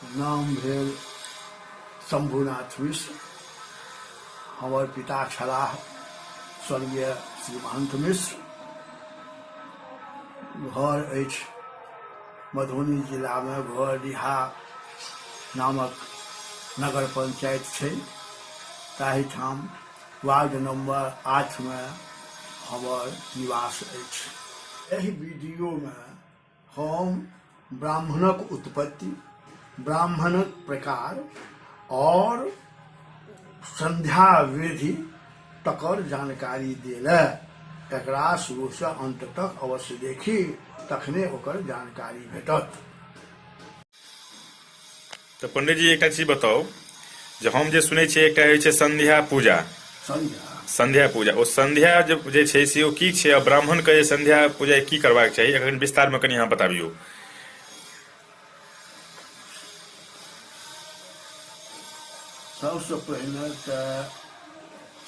नाम भेल शम्भुनाथ मिश्र। हमर पिता छलाह स्वर्गीय श्री महंत मिश्र। घर अछि मधुबनी जिलामे घोरडीहा नामक नगर पंचायत छै, ताहिठाम वार्ड नंबर 8 मे हमर निवास अछि। एहि वीडियोमे हम ब्राह्मणक उत्पत्ति, ब्राह्मणक प्रकार और संध्या विधि तकर जानकारी देलए। एकरा शुरूसँ अंत तक अवश्य देखी, तखने ओकर जानकारी भेटत। तऽ पंडित जी, एकटा चीज बताउ जे हम जे सुनै छियै, एकटा होइ छै संध्या पूजा। संध्या। संध्या पूजा, ओ संध्या जे जे छै से ओ की छै आ ब्राह्मण के जे संध्या पूजा की करबाक चाही, एखन विस्तार मे कनि अहाँ बताबियौ। सबसँ पहिने तऽ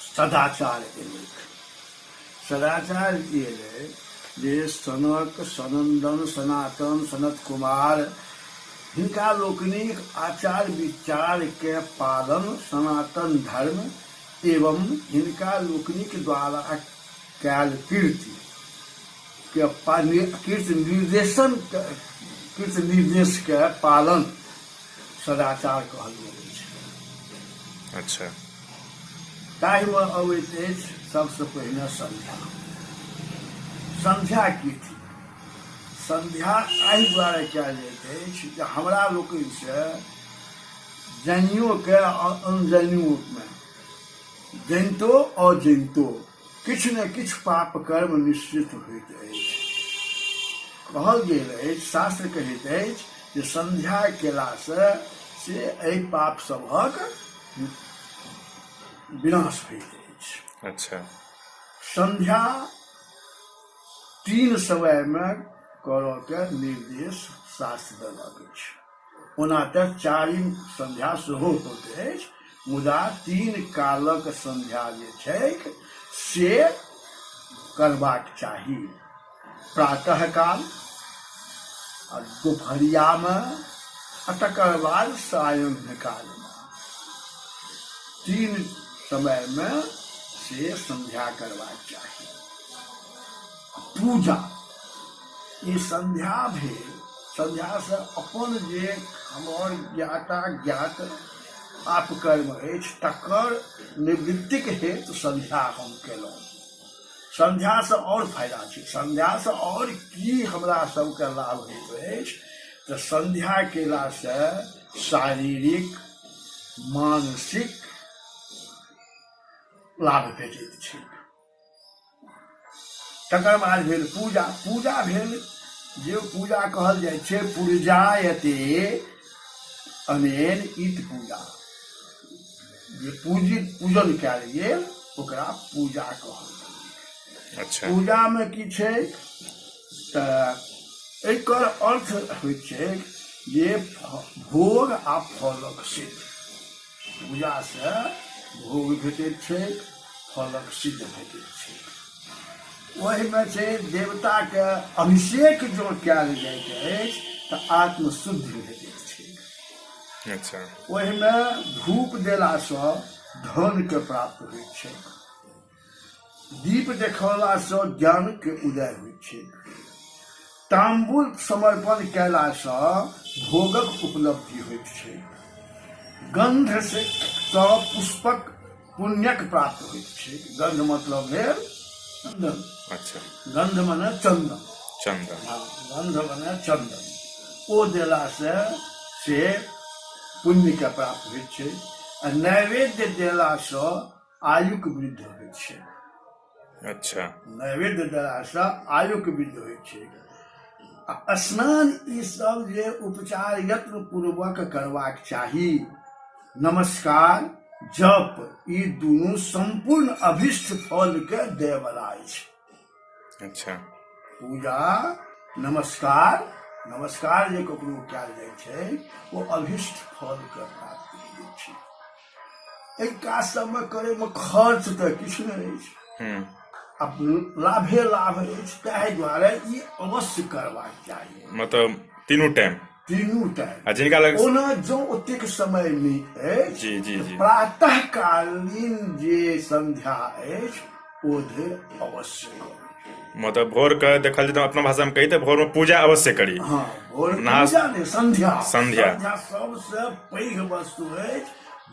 सदाचार एलै। सदाचार ई एलै जे सनक, सनन्दन, सनातन, सनत कुमार हिनका लोकनिक आचार विचारके पालन, सनातन धर्म एवं हिनका लोकनिक द्वारा कयल कीर्ति के कीर्ति निर्देशन, कीर्ति निर्देशके पालन सदाचार कहल गेल अछि। ताहिमे अबैत अछि सबसँ पहिने संध्या। संध्या की थिक? संध्या एहि दुआरे कयल जाइत अछि जे हमरा लोकनिसँ जानियोके अनजानियोमे, जनितो अजनितो किछु ने किछु पाप कर्म निश्चित होइत अछि। कहल गेल अछि, शास्त्र कहैत अछि जे संध्या केलासँ से एहि पाप सभक विनाश होइत अछि। संध्या 3 समयमे करऽ के निर्देश शास्त्र देलक अछि। ओना तऽ चारिम संध्या सेहो होइत अछि, मुदा 3 कालक संध्या जे छैक से करबाक चाही। प्रातः काल आ दुपहरियामे आ तकर बाद सायं कालमे, 3 समयमे से संध्या करबाक चाही। पूजा, ई संध्या भेल। संध्यासँ अपन जे हमर ज्ञाता ज्ञात पाप कर्म अछि तकर निवृत्तिक हेतु संध्या हम केलहुँ। संध्यासँ आओर फायदा छै। संध्यासँ आओर की हमरा सबके लाभ होइत अछि तऽ संध्या केलासँ शारीरिक मानसिक लाभ भेटैत छै। तकर बाद भेल पूजा। पूजा भेल जे पूजा कहल जाइ छै पूजायते अनेन इत पूजा, जे पूजित पूजन कयल गेल ओकरा पूजा कहल गेल। पूजामे की छै तऽ एकर अर्थ होइ छै जे भोग आ फलक सिद्ध। पूजासँ भोग भेटैत छैक, फलक सिद्ध भेटैत छैक। ओहिमे छै देवताके अभिषेक जँ कयल जाइत अछि तऽ आत्मशुद्धि भेटैत छैक। ओहिमे धूप देलासँ धनके प्राप्त होइत छैक। दीप देखौलासँ ज्ञानके उदय होइत छैक। ताम्बुल समर्पण कयलासँ भोगक उपलब्धि होइत छैक। गंध से पुष्पक पुण्यक प्राप्त होइत छैक। गंध मतलब भेल चंदन। गंध मने चंदन। चंदन। हाँ, गंध मने चंदन। ओ देलासँ से पुण्यके प्राप्त होइत छै। आ नैवेद्य देलासँ आयुक वृद्धि होइ छै। नैवेद्य देलासँ आयुक वृद्धि होइ छै। आ स्नान ई सब जे उपचार यत्न पूर्वक करबाक चाही। नमस्कार जप ई दुनू सम्पूर्ण अभिष्ट फल के देवला अछि। पूजा नमस्कार, नमस्कार जे ककरो कयल जाइ छै ओ अभिष्ट फल के प्राप्ति होइ छै। एहि काज सबमे करैमे खर्च तऽ किछु नहि अछि, आ लाभे लाभ अछि, ताहि दुआरे ई अवश्य करबाक चाही। मतलब तीनू टाइम? तीनू टाइम। आ जिनका लग ओना जँ ओतेक समय नहि अछि, जी जी जी, प्रातः कालीन जे संध्या अछि ओ धरि अवश्य करू। मतलब भोर के देखल जेतै, अपना भाषा में कही तऽ भोर में पूजा अवश्य करी। हाँ, भोर नहा- पूजा नहि, संध्या। संध्या। संध्या सबसे पैघ वस्तु अछि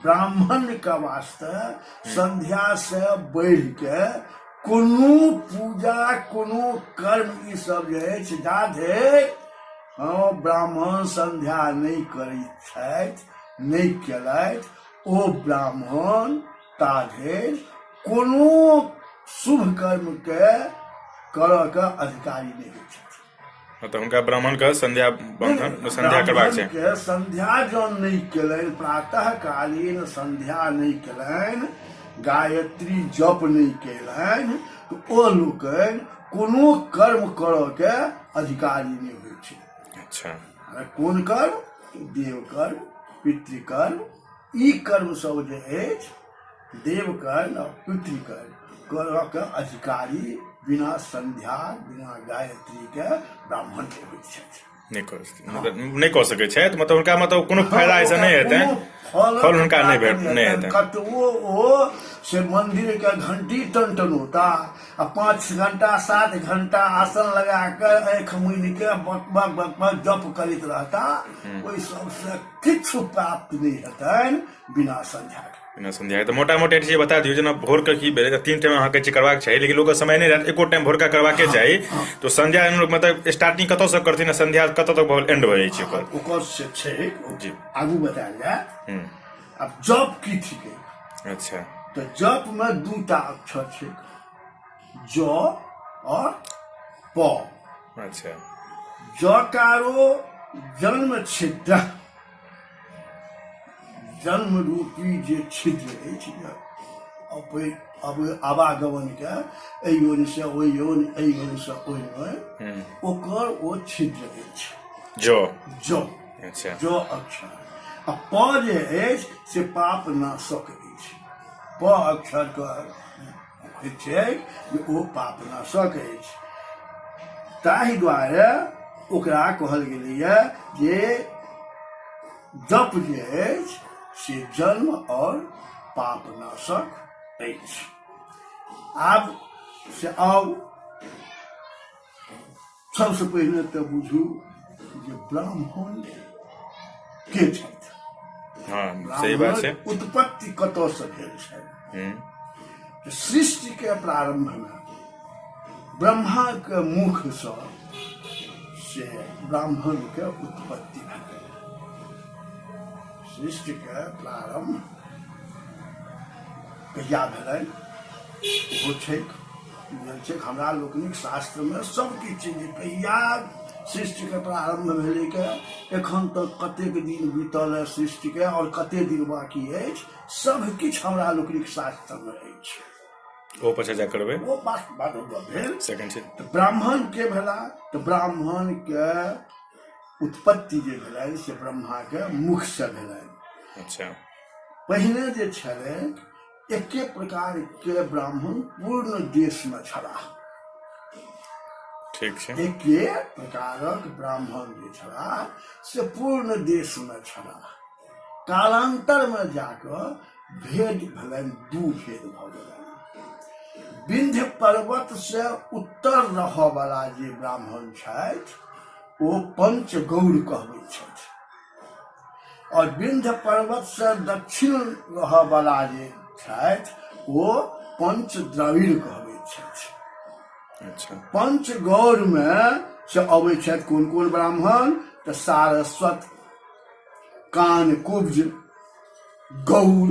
ब्राह्मण के वास्ते। संध्या से बढ़ि के कोनो पूजा, कोनो कर्म ई सब जे अछि, जाधरि हँ ब्राह्मण संध्या नहि करैत छथि, नहि केलथि, ओ ब्राह्मण ताधरि कोनो शुभ कर्म के करऽ के अधिकारी नहि होइ छथि। मतलब हुनका ब्राह्मण के संध्या बंधन संध्या करबाक छै। ब्राह्मण के संध्या जँ नहि केलनि, प्रातः कालीन संध्या नहि केलनि, गायत्री जप नहि केलनि, तऽ ओ लोकनि कोनो कर्म करऽ के अधिकारी नहि होइ छै। अच्छा। आ कोन कर्म? देव कर्म, पितृकर्म, ई कर्म सब जे अछि, देव कर्म आ पितृकर्म करऽ के अधिकारी बिना संध्या, बिना गायत्री के ब्राह्मण नहि होइत छथि। नहि कऽ, मतलब नहि कऽ सकै छथि, मतलब हुनका मतलब कोनो फायदा ऐसा नहि हेतै, कोनो फल फल हुनका नहि भेट नहि हेतै। कतबो ओ से मंदिर के घंटी टनटनौता आ 5 घंटा 7 घंटा आसन लगा के आँखि मुनि के बक बक बक बक जप करैत रहता, ओहि सबसे किछु प्राप्त नहि हेतनि बिना संध्या के। बिना संध्या के। तऽ मोटा मोटी जे बता दियौ, जेना भोर के की भेलै, 3 टाइम अहाँके छै करबाक चाही, लेकिन लोकके समय नहि रहत एको टाइम भोरका करबाके चाही, तो संध्या लोक मतलब स्टार्टिंग कतऽ से करथिन आ संध्या कतऽ तक भऽ एंड भऽ जाइ छै ओकर? ओकर से छै जी। आगू बतायल जायत। आब जप की थिकै? अच्छा। तऽ जप मे दूटा अक्षर छै, ज और प। अच्छा। जकारो जन्म छिद्र, जन्म रूपी जे छिद्र अछि अब आवागमन के, एहि योनि से ओहि योनि, एहि योनि से ओहि योनि, ओकर ओ छिद्र अछि। जो जो। अच्छा। जो अक्षर। आ प जे अछि से पाप नाशक अछि। प अक्षर के होइत छै जे ओ पाप नाशक अछि, ताहि दुआरे ओकरा कहल गेलैए जे जप जे अछि से जन्म और पाप नाशक अछि। आब से आउ, सबसँ पहिने तऽ बुझू जे ब्राह्मण के छथि। हाँ, सही बात छै। ब्राह्मणक उत्पत्ति कतऽसँ भेल छै? तऽ सृष्टि के प्रारंभ में ब्रह्मा के मुख सँ से ब्राह्मण के उत्पत्ति भेल। सृष्टि के प्रारंभ कहिया भेलनि ओहो छैक, बुझल छैक हमरा लोकनिक शास्त्र में सब किछु जे कहिया सृष्टि के प्रारंभ भेलै के एखन तक कतेक दिन बीतल है सृष्टि के और कतेक दिन बाकी अछि, सब किछु हमरा लोकनिक शास्त्र में अछि। ओ पर चर्चा करबै, ओ बात बाद में भेल। सेकंड छै। तऽ ब्राह्मण के भेला, तऽ ब्राह्मण के उत्पत्ति जे भेलनि से ब्रह्मा के मुख से भेलनि। अच्छा। पहिने जे छलै एके प्रकार के ब्राह्मण पूर्ण देश में छलाह। ठीक छै। एके प्रकारक ब्राह्मण जे छलाह से पूर्ण देश में छलाह। कालांतर में जाकऽ भेद भेलनि, दू भेद भऽ गेलनि। विंध्य पर्वत से उत्तर रहऽ वाला जे ब्राह्मण छथि ओ पंचगौर कहबै छथि, और विंध्य पर्वत से दक्षिण रहऽ वाला जे छथि ओ पंचद्रविड़ कहबै छथि। अच्छा। पंचगौर में से अबै छथि कोन कोन ब्राह्मण? तऽ सारस्वत, कान कुब्ज, गौर,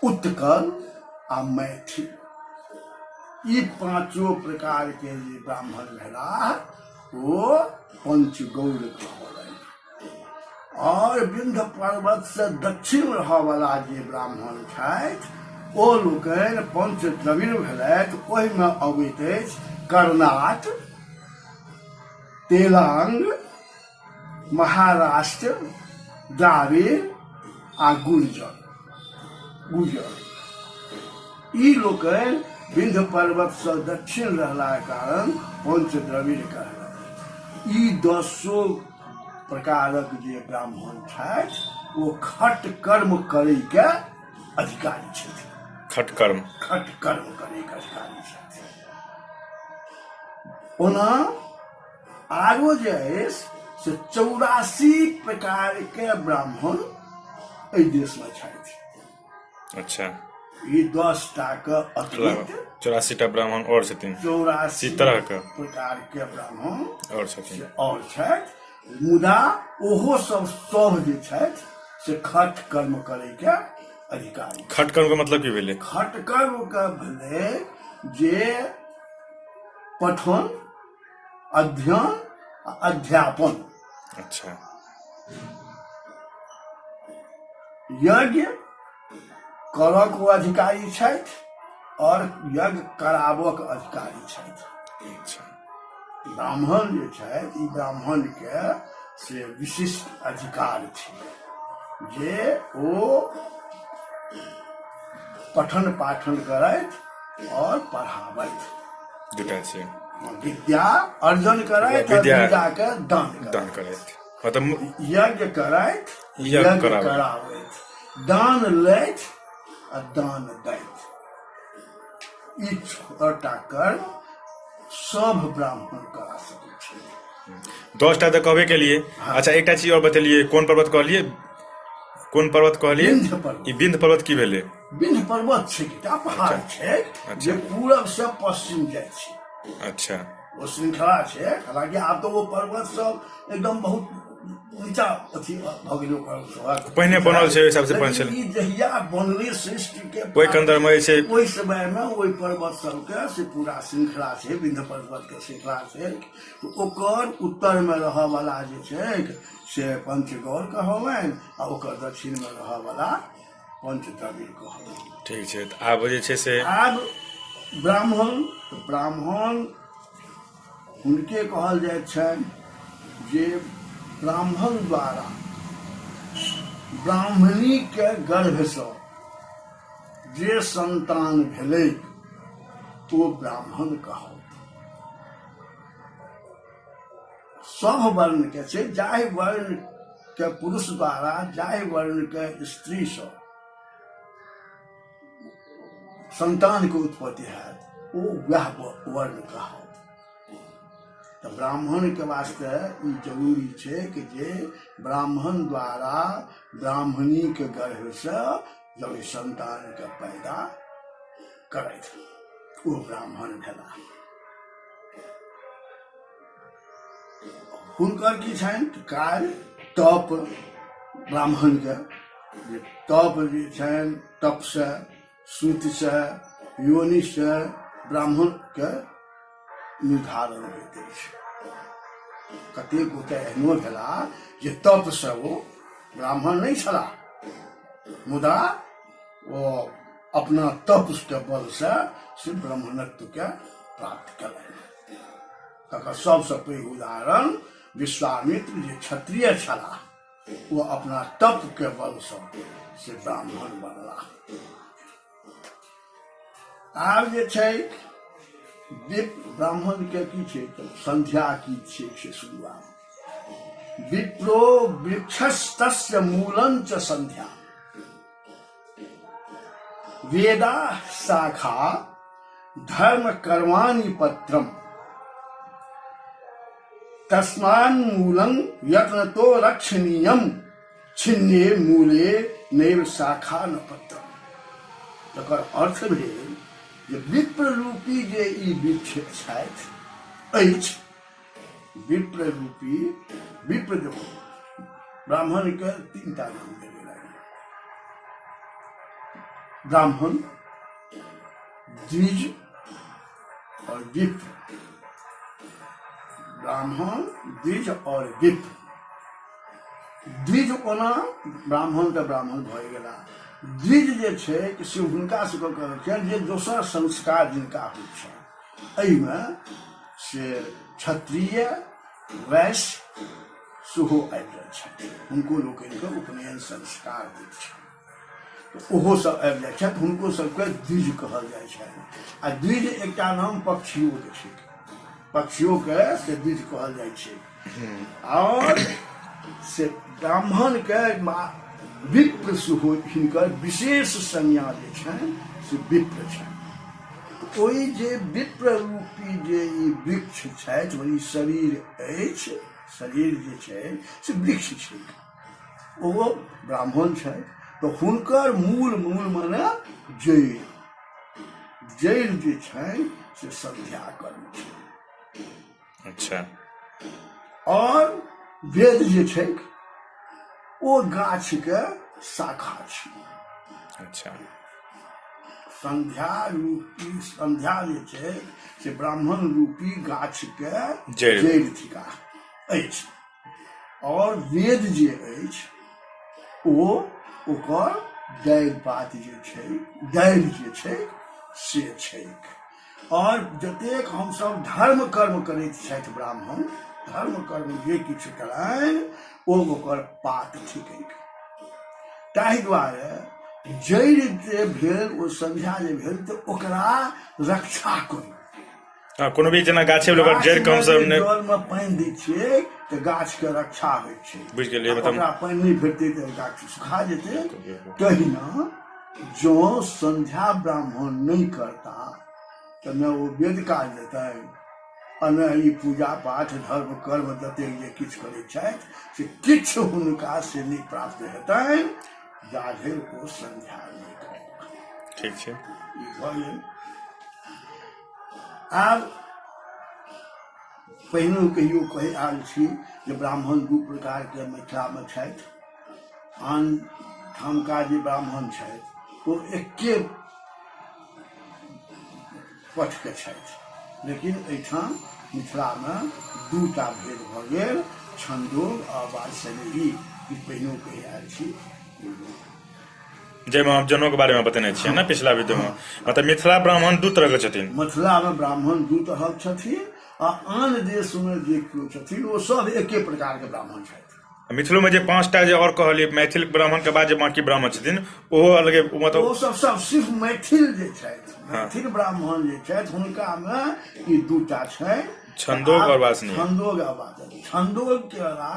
उत्कल आ मैथिल, ई पांचो प्रकार के जे ब्राह्मण भेलाह ओ पंचगौर कहलनि। और विंध्य पर्वत से दक्षिण रहऽवला जे ब्राह्मण छथि ओ लोकनि पंचद्रविड़ भेलथि। ओहिमे अबैत अछि कर्णाट, तेलांग, महाराष्ट्र, द्राविड़ आ गुर्जर। गुजर ई लोकनि विंध्य पर्वत से दक्षिण रहला कारण पंचद्रविड़ कहलनि। ई दसो प्रकारक जे ब्राह्मण छथि ओ खट कर्म करैके अधिकारी छथि। खट कर्म, खट कर्म करैके अधिकारी छथि। ओना आरो जे अछि से 84 प्रकार के ब्राह्मण एहि देश में छथि। अच्छा, ई 10 टा के अतिरिक्त 84 टा ब्राह्मण और छथिन। 84 तरह के प्रकार के ब्राह्मण और छथिन, और छथि। मुदा ओहो सब सब जे छथि से खट कर्म करे के अधिकारी। खट कर्म के मतलब की भेलै? खट कर्म के भेलै जे पठन, अध्ययन, अध्यापन। अच्छा, यज्ञ करक ओ अधिकारी छथि और यज्ञ कराबक अधिकारी छथि। अच्छा, ब्राह्मण जे छथि ई ब्राह्मण के से विशिष्ट अधिकार छै जे ओ पठन पाठन करथि और पढ़ाबथि। दूटा छै, विद्या अर्जन करथि और विद्या विद्या के दान करथि। दान करथि, मतलब यज्ञ करथि, यज्ञ कराबथि, कराबथि, दान लैथ आ दान दैथ। ई 6टा कर्म सब ब्राह्मण करा सकै छै। 10 टा तऽ कहबे केलिए। अच्छा, एकटा चीज और बतेलिए, कोन पर्वत कहलिए? कोन पर्वत कहलिए? विंध्य पर्वत। ई विंध्य पर्वत की भेलै? विंध्य पर्वत छै एकटा पहाड़ छै जे पूरब से पश्चिम जाइ छै। अच्छा, ओ श्रृंखला छै। हालांकि आब तऽ ओ पर्वत सब एकदम बहुत नीचा अथी भऽ गेलै ओकर। पहिने बनल छै, ओहि हिसाब से बनल लेकिन छै। ई जहिया बनलै सृष्टि के ओहि के अन्दर मे जे छै ओहि समय मे ओहि पर्वत सबके से पूरा श्रृंखला छै, विंध्य पर्वत के श्रृंखला छै। ओकर उत्तर मे रहऽ वाला जे छै से पंचगौर कहलनि आ ओकर दक्षिण मे रहऽ वाला पंचद्रविड़ कहलनि। ठीक छै, तऽ आब जे छै से आब ब्राह्मण, तऽ ब्राह्मण हुनके कहल जाइत छनि जे ब्राह्मण द्वारा ब्राह्मणी के गर्भसँ जे संतान भेलै ओ ब्राह्मण कहल। सब वर्ण के छै, जाहि वर्ण के पुरुष द्वारा जाहि वर्ण के स्त्रीसँ संतान के उत्पत्ति हैत ओ वएह वर्ण कहत। तऽ ब्राह्मण के वास्ते ई जरूरी छै कि जे ब्राह्मण द्वारा ब्राह्मणी के गर्भसँ जब संतान के पैदा करथि ओ ब्राह्मण भेला। हुनकर की छनि कार्य? तप, ब्राह्मण के जे तप जे छनि तप से श्रुति से योनि से ब्राह्मण के निर्धारण होइत अछि। कतेक गोटे एहनो भेला जे तप से ओ ब्राह्मण नहि छलाह, मुदा ओ अपना तप के बल से से ब्राह्मणत्व के प्राप्त केलनि। तकर सबसँ पैघ उदाहरण विश्वामित्र जे क्षत्रिय छलाह ओ अपना तप के बल से से ब्राह्मण बनला। आब जे छै ब्राह्मण के की छै तऽ संध्या की छै से शुरुआत। विप्रो वृक्षस्तस्य मूलं च संध्या वेदा शाखा धर्म कर्माणि पत्रम तस्मान मूलं यत्नतो रक्षणीयम छिन्ने मूले नैव शाखा न पत्रम। तकर अर्थ भेल जे विप्र रूपी जे ई वृक्ष छथि अछि, विप्र रूपी विप्र जो ब्राह्मण के 3 टा नाम देल गेल, ब्राह्मण, द्विज और विप्र। ब्राह्मण, द्विज और विप्र। द्विज ओना ब्राह्मण तऽ ब्राह्मण भऽ गेला, द्विज जे छै से हुनका सबके कहै छनि जे दोसर संस्कार जिनका होइ छनि, एहिमे से क्षत्रिय वैश्य सेहो आबि जाइ छथि, हुनको लोकनिके उपनयन संस्कार होइत छनि, ओहो सब आबि जाइ छथि, हुनको सबके द्विज कहल जाइ छनि। आ द्विज एकटा नाम पक्षियोके छै, पक्षियोके से द्विज कहल जाइ छै। और से ब्राह्मणके विप्र सेहो हिनकर विशेष संज्ञा जे छनि से विप्र छनि। ओहि जे विप्र रूपी जे ई वृक्ष छथि, ई शरीर अछि, शरीर जे छै से वृक्ष छै, ओ ब्राह्मण छथि, तऽ हुनकर मूल, मूल माने जड़ि, जड़ि जे छनि से संध्या कर्म छै। अच्छा। और वेद जे छै ओ गाछ के शाखा छै। अच्छा। संध्या रूपी, संध्या जे छै से ब्राह्मण रूपी गाछ के जड़ि थिका अछि, और वेद जे अछि ओ ओकर डारि पात जे छै, डारि जे छै से छैक। और जतेक हमसब धर्म कर्म करैत छथि ब्राह्मण, धर्म कर्म जे किछु कयलनि ओ ओकर पात थिकैक। ताहि दुआरे जड़ि जे भेल ओ संध्या जे भेल तऽ ओकरा रक्षा करू। हँ, कोनो भी जेना गाछे ओकर जड़ि कम से नहि, जल मे पानि दै छियै तऽ गाछ के रक्षा होइ छै। बुझि गेलियै, मतलब ओकरा पानि नहि भेटतै तऽ गाछ सुखा जेतै। तहिना जँ संध्या ब्राह्मण नहि करता तऽ ने ओ वेद काज देतनि आ ने ई पूजा पाठ धर्म कर्म जतेक जे किछु करै छथि से किछु हुनका से नहि प्राप्त हेतनि जाधरि ओ संध्या नहि करता। ठीक छै, ई भऽ गेल। आब पहिनो कहियो कहि आयल छी जे ब्राह्मण दू प्रकारके मिथिलामे छथि। आन ठामका जे ब्राह्मण छथि ओ एके पथके छथि, लेकिन एहिठाम मिथिलामे दूटा भेद भऽ गेल, छन्दोग आ वाजसनेयी। ई पहिनो कहि आयल छी, जाहिमे हम जनोके बारेमे बतेने छियै ने पिछला वीडियोमे। मतलब मिथिला ब्राह्मण दू तरहके छथिन। मिथिलामे ब्राह्मण दू तरहक छथिन आ आन देशमे जे केओ छथिन ओ सब एके प्रकारके ब्राह्मण छथि। मिथिलोमे जे पांचटा जे और कहलियै मैथिल ब्राह्मण के बाद जे बाकी ब्राह्मण छथिन ओहो अलगे, मतलब ओ सब सब सिर्फ मैथिल जे छथि, मैथिल ब्राह्मण जे छथि हुनकामे ई दूटा छै, छंदोग और वासनी। छंदोग आ वासनी। छंदोग के अलावा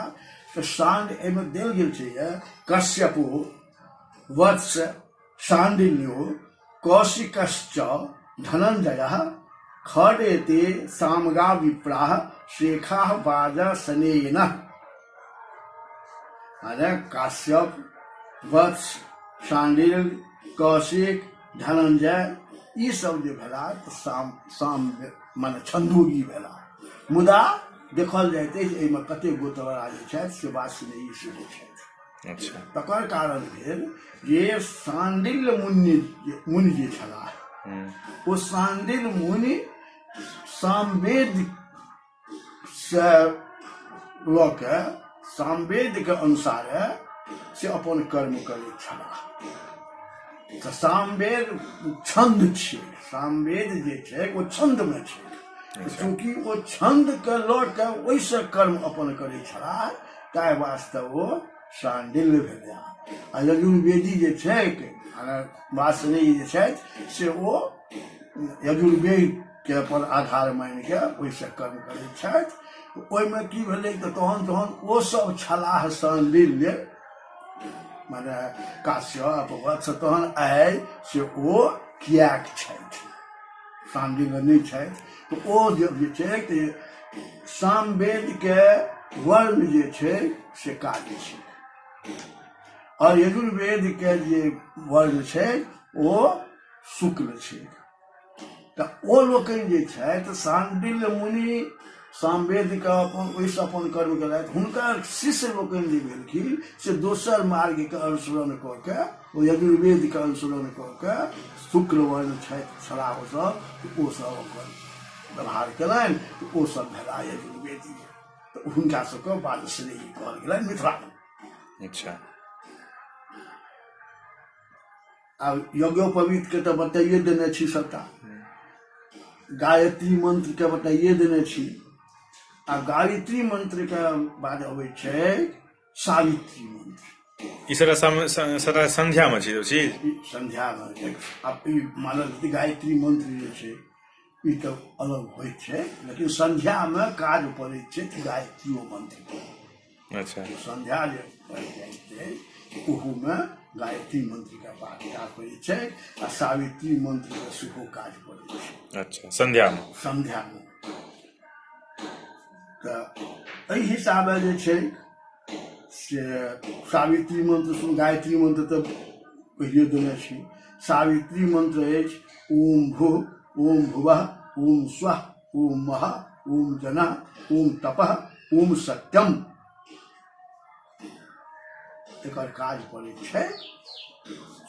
तऽ सांड एहिमे देल गेल छै कश्यपो वत्स शाण्डिल्यो कौशिकश्च धनंजयः खडेते सामगा विप्राः शेखाः वाजसनेयनः। अरे काश्यप, वत्स, शाण्डिल, कौशिक, धनंजय ई सब जे भेला तऽ साम साम माने छन्दोगी भेला। मुदा देखल जाइत अछि एहिमे कतेक गोत्रवला जे छथि से वासनेयी सेहो छथि। अच्छा। तकर कारण भेल जे शाण्डिल्य मुनि मुनि जे छलाह ओ शाण्डिल्य मुनि सामवेद से लऽ के सामवेद के अनुसार से अपन कर्म करैत छलाह। तऽ सामवेद छंद छियै, सामवेद जे छै ओ छंद मे छै। चूँकि ओ छंद के लऽ के ओहिसँ कर्म अपन करै छलाह ताहि वास्ते ओ शाण्डिल्य भेलै। आ यजुर्वेदी जे छै वासनेयी जे छथि से ओ यजुर्वेद के अपन आधार मानि के ओहिसँ कर्म करै छथि। ओहिमे की भेलै तऽ तहन तहन ओ सब छलाह शाण्डिल्य माने काश्यप वत्स, तहन आइ से ओ किएक छथि शाण्डिल्य नहि छथि? तऽ ओ जे छै तऽ सामवेद के वर्ण जे छै से कार्य छै और यजुर्वेद के जे वर्ण छै ओ शुक्ल छै। तऽ ओ लोकनि जे छथि शाण्डिल्य मुनि सामवेद के अपन ओहिसँ अपन कर्म केलथि, हुनकर शिष्य लोकनि जे भेलखिन से दोसर मार्ग के अनुसरण कऽ के ओ यजुर्वेद के अनुसरण कऽ के शुक्ल वर्ण छथि छलाह ओ सब, तऽ ओ सब अपन व्यवहार केलनि तऽ ओ सब भेला यजुर्वेदी। तऽ हुनका सबके वाजसनेयी कहल गेलनि मिथिलामे। अच्छा। आब यज्ञोपवीत के तऽ बताइए देने छी सबटा, गायत्री मंत्र के बताइए देने छी। आ गायत्री मंत्र के बाद अबै छै सावित्री मंत्र। ई सबटा संध्या मे छै चीज? ई संध्या मे छै। आब ई मानल जेतै गायत्री मंत्र जे छै ई तऽ अलग होइ छै, लेकिन संध्या मे काज पड़ै छै गायत्रियो मंत्र के। अच्छा, संध्या जे पड़ि जाइ छै ओहूमे गायत्री मंत्रके पाठ पड़ै छै आ सावित्री मंत्रके सेहो काज पड़ै छै। अच्छा, संध्यामे। संध्यामे। तऽ एहि हिसाबे जे छै से सावित्री मंत्र सुन, गायत्री मंत्र तऽ कहियो देने छी। सावित्री मंत्र अछि ओम भू ओम भुवः ओम स्वः ओम मह ओम जनः ओम तपः ओम सत्यम। एकर काज पड़ै छै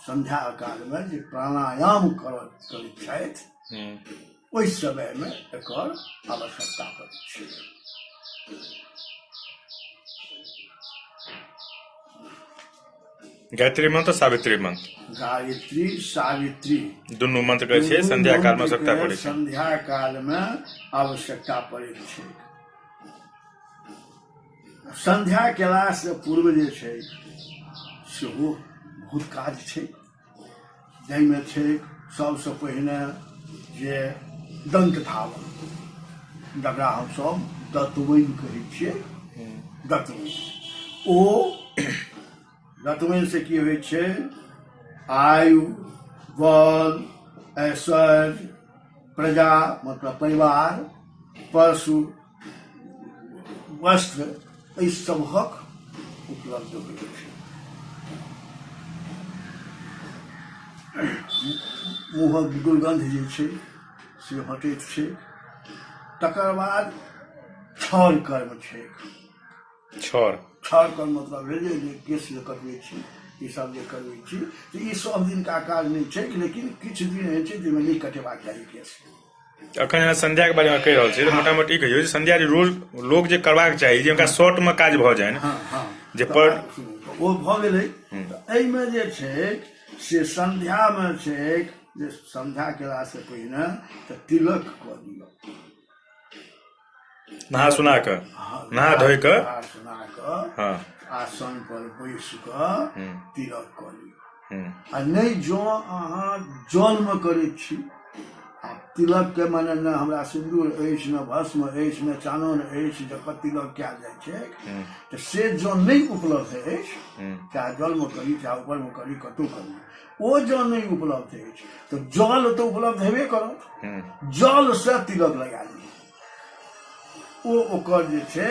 संध्या कालमे जे प्राणायाम करैत छथि ओहि समयमे एकर आवश्यकता पड़ै छै। गायत्री मंत्र, सावित्री मंत्र, गायत्री सावित्री दुनू मंत्र कहै छै संध्या कालमे आवश्यकता पड़ै छै। संध्या कालमे आवश्यकता पड़ैत छै। संध्या केलासँ पूर्व जे छै सेहो बहुत काज छै, जाहिमे छै सबसँ पहिने जे दंत धावन, जकरा हमसब दतमनि कहै छियै। दतमनि, ओ दतमनि से की होइ छै, आयु बल ऐश्वर्य प्रजा मतलब परिवार पशु वस्त्र एहि सबहक उपलब्ध होइ छै। मुँहक दुर्गन्ध जे छै से हटैत छै। तकर बाद छर कर्म छै। छर, छर कर्म मतलब भेल जे केश जे कटबै छी, ई सब जे करबै छी, तऽ ई सब दिनका काज नहि छै, लेकिन किछु दिन एहन छै जाहिमे नहि कटेबाक चाही केश। अखन जेना संध्याके बारेमे कहि रहल छी तऽ मोटा मोटी कहियौ जे संध्या जे रोज लोक जे करबाक चाही जे हुनका शॉर्टमे काज भऽ जाय जे पर ओ भऽ गेलै। तऽ एहिमे जे छै से संध्यामे छै जे संध्या केलासँ पहिने तऽ तिलक कऽ दियौ, नहा सुना कऽ, नहा धोइ कऽ, नहा सुना कऽ आसन पर बैस कऽ तिलक कऽ लियौ। आ नहि जँ अहाँ जलमे करै छी आ तिलक के माने ने हमरा सिन्दूर अछि ने भस्म अछि ने चानन अछि जकर तिलक कयल जाइ छै, तऽ से जँ नहि उपलब्ध अछि, चाहे जलमे करी चाहे ऊपरमे करी कतहु करी, ओ जँ नहि उपलब्ध अछि तऽ जल तऽ उपलब्ध हेबे करत, जलसँ तिलक लगा लिअ, ओ ओकर जे छै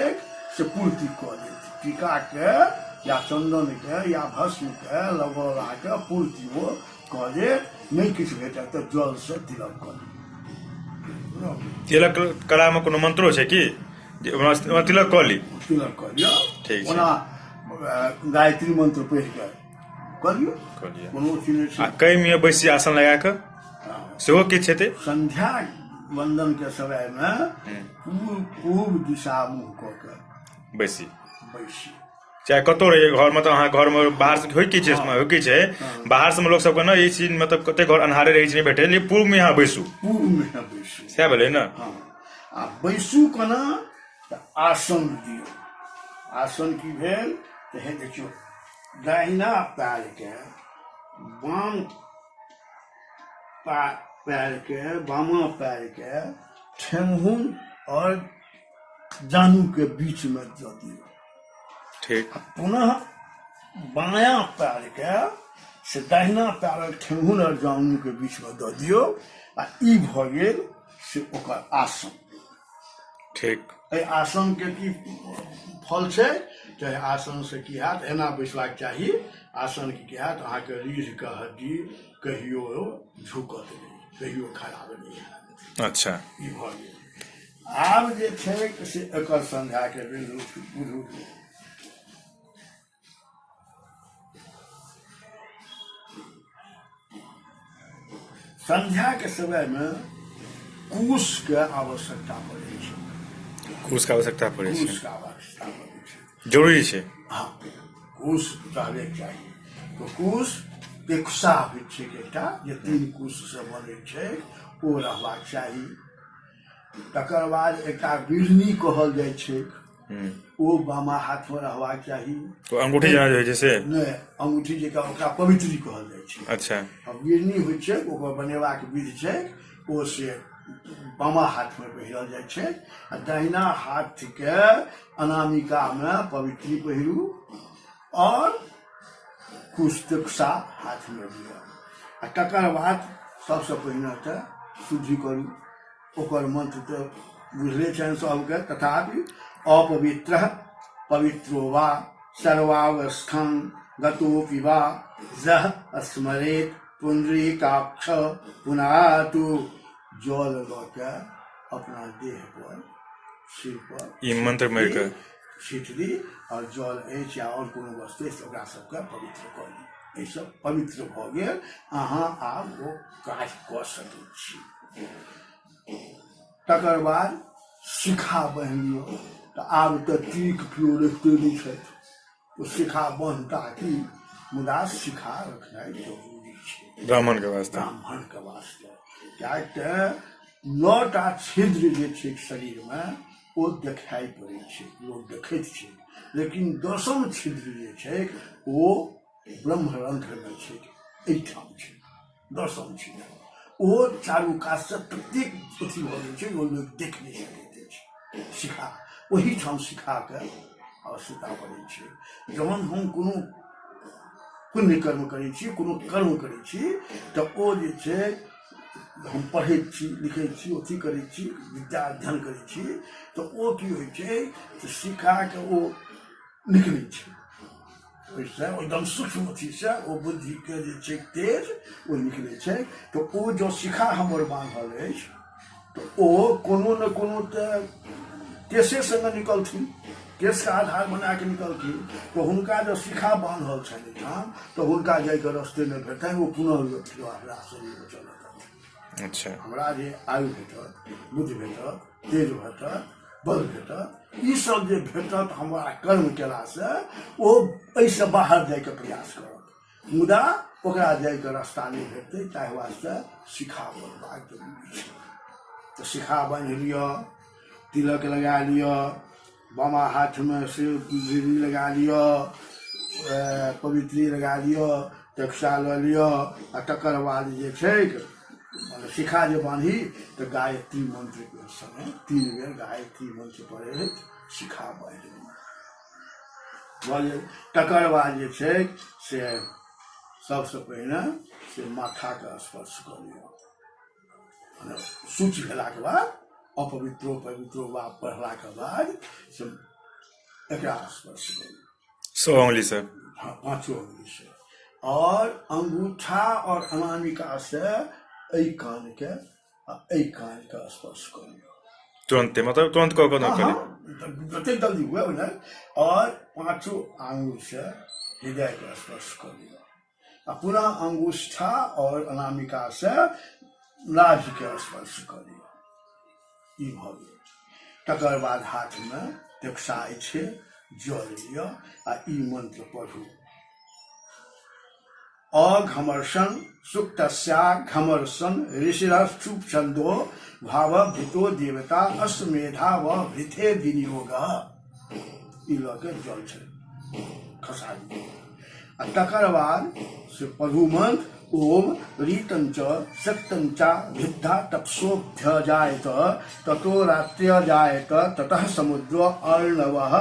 से पूर्ति कऽ देत। टीकाके या चन्दनके या भस्मके लगौलाके पूर्ति ओ कऽ देत। नहि किछु भेटत तऽ जलसँ तिलक कऽ देत। तिलक करामे कोनो मंत्रो छै की जे तिलक कऽ ली? तिलक कऽ लिअ, ठीक छै। ओना गायत्री मंत्र पढ़ि कऽ कऽ लियौ, कोनो अथी नहि छै। आ कईमे बैसी आसन लगा कऽ सेहो किछु हेतै? संध्या वंदन के समय में पूर्व दिशा मुँह कऽ के बैसी, बैसी, चाहे कतौ रहिए घरमे। तऽ अहाँ घरमे बाहर से होइ की छै, होइ की छै बाहर से लोक सबके ने ई चीज मतलब कते घर अन्हारे रहै छै नहि भेटै, लेकिन पूर्व में अहाँ बैसू, पूर्व में बैसू, सएह भेलै ने। हँ, आ बैसू केना तऽ आसन दियौ। आसन की भेल तऽ हे देखियौ, दाहिना पैरके बाम पैरके बामा पैरके ठेहुन और जानू के बीच में दऽ दियौ। ठीक। आ पुनः बायां पैरके से दाहिना पैरक ठेहुन और जानू के बीच में दऽ दियौ, आ ई भऽ गेल से ओकर आसन। ठीक। एहि आसन के की फल छै तऽ एहि आसन से की हैत, एना बैसबाक चाही। आसन के की हैत, अहाँके रीढ़ के हड्डी कहियो झुकत नहि, कहियो खराब नहि हैत। अच्छा, ई भऽ गेल। आब जे छै से एकर संध्या के बुझू। संध्या के समय में कुश के आवश्यकता पड़ै छै। कुश के आवश्यकता पड़ै छै। कुश के आवश्यकता पड़ै छै, जरूरी छै। हँ, कुश रहबे चाही। तऽ कुश पेकुशा होइ छै एकटा जे 3 कुश से बनै छै, ओ रहबाक चाही। तकर बाद एकटा बिढ़नी कहल जाइ छै, ओ बामा हाथ में रहबाक चाही। तो अंगूठी जेना जे होइ छै से? नहि, अंगूठी जेका ओकरा पवित्री कहल जाइ छै। अच्छा। आ बिढ़नी होइ छै, ओकर बनेबाक विधि छै, ओ से बामा हाथमे पहिरल जाइ छै आ दहिना हाथके अनामिकामे पवित्री पहिरू आओर कुश हाथमे लिअ आ तकर बाद सबसँ पहिने तऽ शुद्धि करू। ओकर मंत्र तऽ बुझले छनि सबके, तथापि अपवित्र पवित्रो वा सर्वावस्थां गतोपि वा जह स्मरेत पुंडरीकाक्ष पुनातु। जल लऽ के अपना देह पर सिर पर ई मंत्र मारि कऽ छीट दी और जल अछि या और कोनो वस्तु अछि ओकरा सबके पवित्र कऽ ली। एहिसँ पवित्र भऽ गेल, अहाँ आब ओ काज कऽ सकै छी। तकर बाद शिखा बान्हि लिअ। तऽ आब तऽ टीक केओ रखिते नहि छथि, ओ शिखा बान्हता की, मुदा शिखा रखनाइ जरूरी छै ब्राह्मणके वास्ते। ब्राह्मणके वास्ते, किएक तऽ 9टा छिद्र जे छै शरीरमे ओ देखाइ पड़ै छै, लोक देखैत छै, लेकिन 10म छिद्र जे छै ओ ब्रह्मरंध्रमे छै, एहिठाम छै 10म छिद्र। ओ चारू कातसँ ततेक अथी भऽ गेल छै ओ लोक देख नहि सकैत अछि। शिखा ओहिठाम शिखाके आवश्यकता पड़ै छै। जहन हम कोनो पुण्य कर्म करै छी, कोनो कर्म करै छी, तऽ ओ जे छै हम पढ़ैत छी, लिखैत छी, अथी करै छी, विद्या अध्ययन करै छी, तऽ ओ की होइ छै तऽ शिखाके ओ निकलै छै ओहिसँ, एकदम सूक्ष्म अथीसँ ओ बुद्धिके जे छै तेज ओ निकलै छै। तऽ ओ जँ शिखा हमर बान्हल अछि तऽ ओ कोनो ने कोनो तऽ केसे सङ्गे निकलथिन, केसके आधार बना कऽ निकलथिन। तऽ हुनका जँ शिखा बान्हल छनि एहिठाम तऽ हुनका जाइके रस्ते नहि भेटतनि, ओ पुनः हमरा शरीरमे चलत। अच्छा, हमरा जे आयु भेटत, बुद्धि भेटत, तेज भेटत, बल भेटत, ई सब जे भेटत हमरा कर्म केलासँ, ओ एहिसँ बाहर जाइके प्रयास करत, मुदा ओकरा जाइके रास्ता नहि भेटतै। ताहि वास्ते शिखा बनबाक जरूरी छै। तऽ शिखा बान्हि लिअ, तिलक लगा लिअ, बामा हाथमे से बिंदी लगा लिअ, पवित्री लगा लिअ, टक्सा लऽ लिअ आ तकर बाद जे छै शिखा जे बान्ही तऽ गायत्री मंत्रके समय 3 बेर गायत्री मंत्र पढ़ैत शिखा बान्हि भऽ गेल। तकर बाद जे छै से सबसँ पहिने से माथाके स्पर्श कऽ लिअ। सूचि भेलाके बाद अपवित्रो पवित्रो वा पढ़लाके बाद से एकरा स्पर्श करू 100 उंगली से। हाँ, 5 उंगली से और अंगूठा और अनामिका से एहि कान के आ एहि कान के स्पर्श करू तुरंते, मतलब तुरंत कऽ कऽ करी जतेक जल्दी हुए ओने। और 5 आंगुर से हृदय के स्पर्श कऽ लिअ आ पुनः अंगूठा और अनामिका से नाभि के स्पर्श कऽ लिअ। ई भऽ गेल। तकर बाद हाथमे टेक्सा अछि, जल लिअ आ ई मंत्र पढ़ू। अघमर्षण सुक्तस्या घमर्षण ऋषिरस्तु छंदो भाव भृतो देवता अश्वमेधा व भृथे विनियोग। ई लऽ के जल छै खसा दियौ आ तकर बाद से पढ़ू मंत्र। ओम रीतंच शक्तंचा भिद्धा तपसोभ्य जायत ततो रात्र्य जायत ततः समुद्रो अर्णवः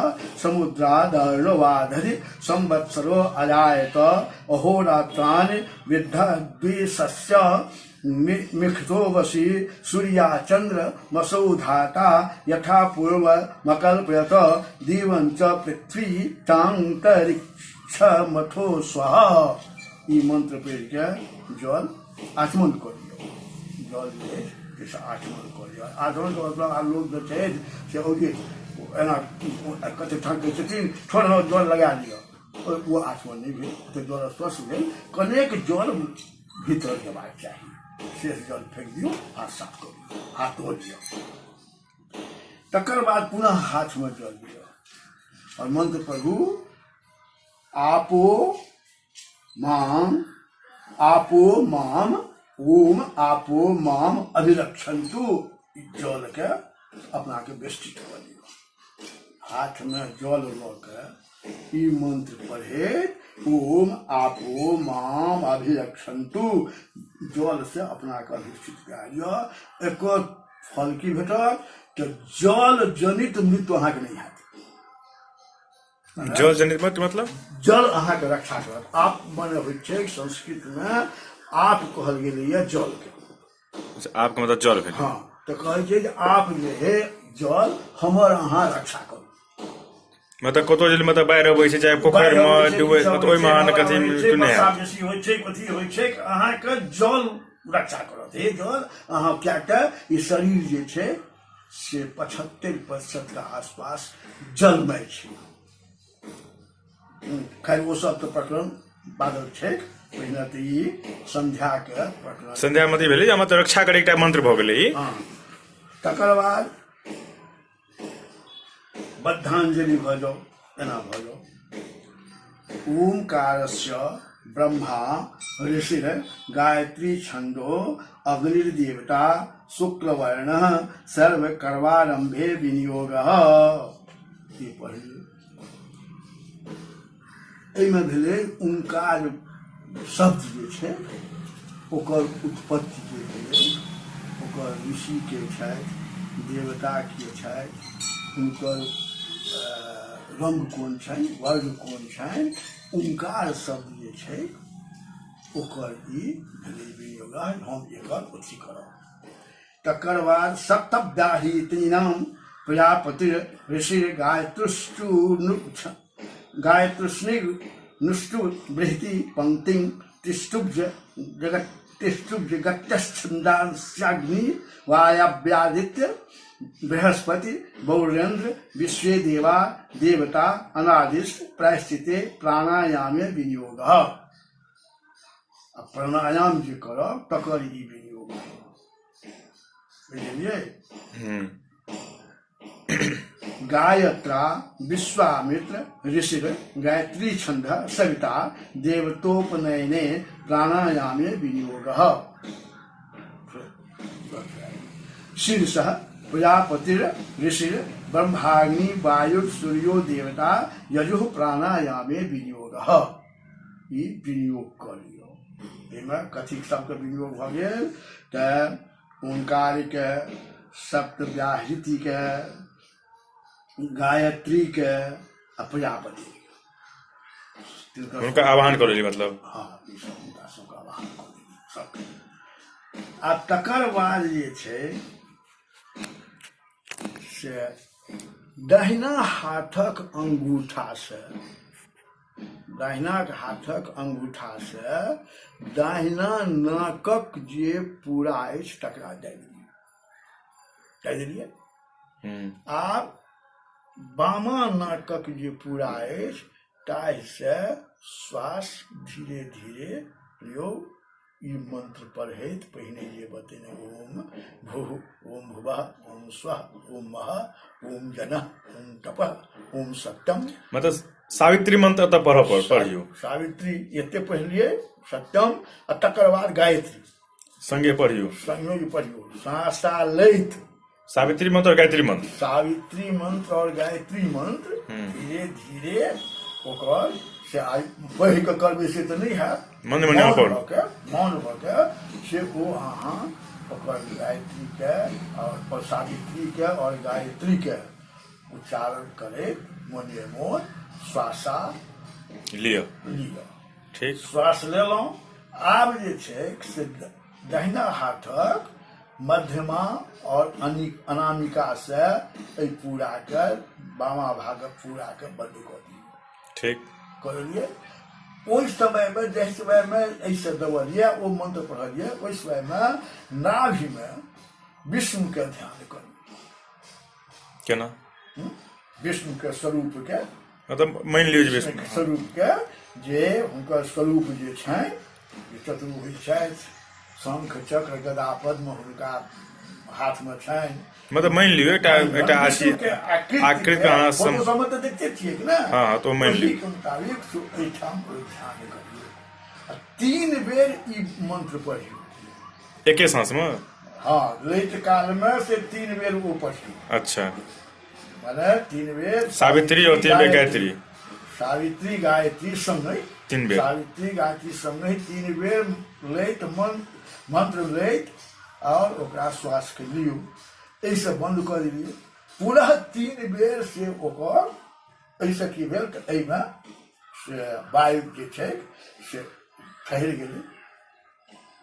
समुद्रादर्णवाधरि संवत्सरो अजायत अहोरात्राणि विद्ध द्विषस्य मिखतो वशी सूर्या चंद्र मसौ धाता यथा पूर्व मकल्पयत दिवंच पृथ्वी तांतरिक्षमथो स्वः। ई मंत्र पढ़ि के जल आचमन कऽ लिअ। जल जे अछि से आचमन कऽ लिअ। आचमन के मतलब आब लोक जे छै से औजे एना कते ठाम कहै छथिन थोड़ा जल लगा लिअ, ओ आचमन नहि भेल, ओते जल स्पर्श भेल, कनेक जल भीतर जेबाक चाही। शेष जल फेंक दियौ, हाथ साफ कऽ लिअ, हाथ धो लिअ। तकर बाद पुनः हाथमे जल लिअ और मंत्र पढ़ू। आपो माम आपो माम ओम आपो माम अभिरक्षन्तु। जल के अपना के बेष्टित कऽ लिअ। हाथ में जल लऽ के ई मंत्र पढ़ैत ओम आपो माम अभिरक्षन्तु जल से अपना के अधिष्ठित करा लिअ। एकर फल की भेटत तऽ जल जनित मृत्यु अहाँके नहि हैत। जल जनित मृत्यु मतलब जल अहाँके रक्षा करत। आप मने होइ छै संस्कृत में आप कहल गेलैए जल के। आपके मतलब जल भेल। हाँ, तऽ कहै छै जे आप जे हे जल हमर अहाँ रक्षा करू। मतलब कतौ जे मतलब बाढ़ि अबै छै चाहे पोखरि मे डूबै, मतलब ओहिमे अहाँके कथी मृत्यु नहि हैत। बेसी होइ छै, कथी होइ छै, अहाँके जल रक्षा करत। हे जल अहाँ किएक तऽ ई शरीर जे छै से 75% के आसपास जलमय छै। खैर ओ सब तऽ प्रकरण बादल छै, पहिने तऽ ई संध्या के प्रकरण। संध्या मत भेलै जे मतलब रक्षा करे एकटा मंत्र भऽ गेलै ई। हाँ, तकर बाद बद्धांजलि भऽ जाउ, एना भऽ जाउ। ओमकारस्य ब्रह्मा ऋषिर गायत्री छंदो अग्निर्देवता शुक्लवर्ण सर्व कर्मारंभे विनियोग। ई पढ़लियै। एहिमे भेलै ओंकार शब्द जे छै ओकर उत्पत्ति जे भेलै, ओकर ऋषि के छथि, देवता के छथि, हुनकर रंग कोन छनि, वर्ण कोन छनि, ओंकार शब्द जे छै ओकर ई भेलै विनियोग। हम एकर अथी करब। तकर बाद सप्तव्याहृतीनाम प्रजापति ऋषि गायत्रुष्णि नुष्टु बृहति पंक्तिं तिष्टुब्ज जगत तिष्टुब्ज गत्यच्छन्दांस्याग्नि वायव्यादित्य बृहस्पति बौरेन्द्र विश्वे देवा देवता अनादिश प्रायश्चिते प्राणायामे विनियोग। आ प्राणायाम जे करब तकर ई विनियोग। बुझलियै? गायत्रा विश्वामित्र ऋषि गायत्री छंद सविता देवतोपनयने प्राणायामे विनियोग। शीर्ष प्रजापति ऋषि ब्रह्माग्नि वायु सूर्यो देवता यजुः प्राणायामे विनियोग। ई विनियोग कऽ लियौ। एहिमे कथी सबके विनियोग भऽ गेल तऽ ओंकार के, सप्तव्याहृति के, गायत्री के आ प्रजापति के। हुनका आह्वान कऽ लेली मतलब। हाँ, ई सब हुनका सबके आह्वान कऽ लेली सबके। आ तकर बाद जे छै से दहिना हाथक अंगूठा से, दाहिना हाथक अंगूठा से दाहिना नाकक जे पूरा अछि तकरा दाबि दियौ। दाबि देलियै? आब बामा नाकक जे पूरा अछि ताहिसँ श्वास धीरे धीरे लियौ। ई मंत्र पढ़ैत पहिने जे बतेने ओम भूः ओम भुवः ओम स्वः ओम मह ओम जनः ओम तपः ओम सत्यम। मतलब सावित्री मंत्र एतऽ पढ़ऽ पड़ पढ़ियौ। सावित्री एते पढ़लियै सत्यम आ तकर बाद गायत्री संगे पढ़ियौ। संगे पढ़ियौ साँसा लैत। सावित्री मंत्र और गायत्री मंत्र। सावित्री मंत्र और गायत्री मंत्र धीरे धीरे ओकर से आइ पढ़ि कऽ करबै से तऽ नहि हैत, मने मने मौन भऽ के, मौन भऽ के से ओ अहाँ ओकर गायत्री के और सावित्री के और गायत्री के उच्चारण करैत मोने मोन श्वासा लिअ। लिअ। ठीक। श्वास लेलहुँ। आब जे छै से दहिना हाथक मध्यमा और अनामिका से एहि पूरा के बामा भागक पूरा के बंद कऽ दियौ। ठीक। कऽ देलियै। ओहि समय में जाहि समय में एहिसँ दबलियै ओ मंत्र पढ़लियै ओहि समय में नाभि में विष्णु के ध्यान करू। केना? विष्णु के स्वरूप के। मतलब मानि लियौ जे विष्णु स्वरूप के जे हुनकर स्वरूप जे छनि जे चतुर्भुज छथि, शंख चक्र गदा पद्म हुनका हाथ में छनि। मतलब मानि लियौ एकटा एकटा आकृति अहाँ फोटो सबमे तऽ देखते छियै कि ने। हाँ, तो मानि लियौ। ओहि मुताबिक एहिठाम ध्यान करियौ आ 3 बेर ई मंत्र पढ़ियौ एके सांस में। हाँ, लैत काल में से 3 बेर ओ पढ़ियौ। अच्छा। माने 3 बेर सावित्री और 3 बेर गायत्री। सावित्री गायत्री संगे। तीन बेर। सावित्री गायत्री संगहि 3 बेर लैत मंत्र लैत और ओकरा श्वास के लियौ। एहिसँ बन्द कऽ देलियै। पुनः 3 बेर से ओकर एहिसँ की भेल तऽ एहिमे से वायु जे छै से ठहरि गेलै,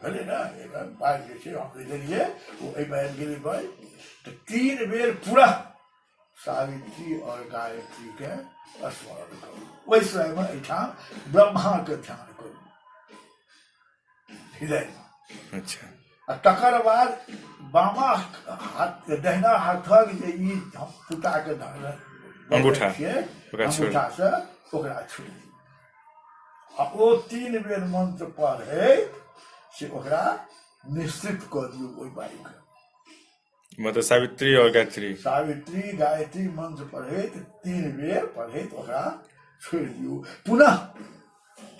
भेलै ने। एहिमे वायु जे छै हम देलियै ओ एहिमे आबि गेलै वायु। तऽ 3 बेर पूरा सावित्री और गायत्री के स्मरण करू। ओहि समयमे एहिठाम ब्रह्माके ध्यान करू हृदयमे। अच्छा। आ तकर बाद बामा हाथ दहिना हाथक जे ई हम पुताके अंगूठा, छियै, ओकरा छोड़ि। अंगूठासँ ओकरा छोड़ि दियौ। आ ओ 3 बेर मंत्र पढ़ैत से ओकरा निश्चित कऽ दियौ ओहि वायुके। मतलब सावित्री और गायत्री। सावित्री गायत्री मंत्र पढ़ैत 3 बेर पढ़ैत ओकरा छोड़ि दियौ। पुनः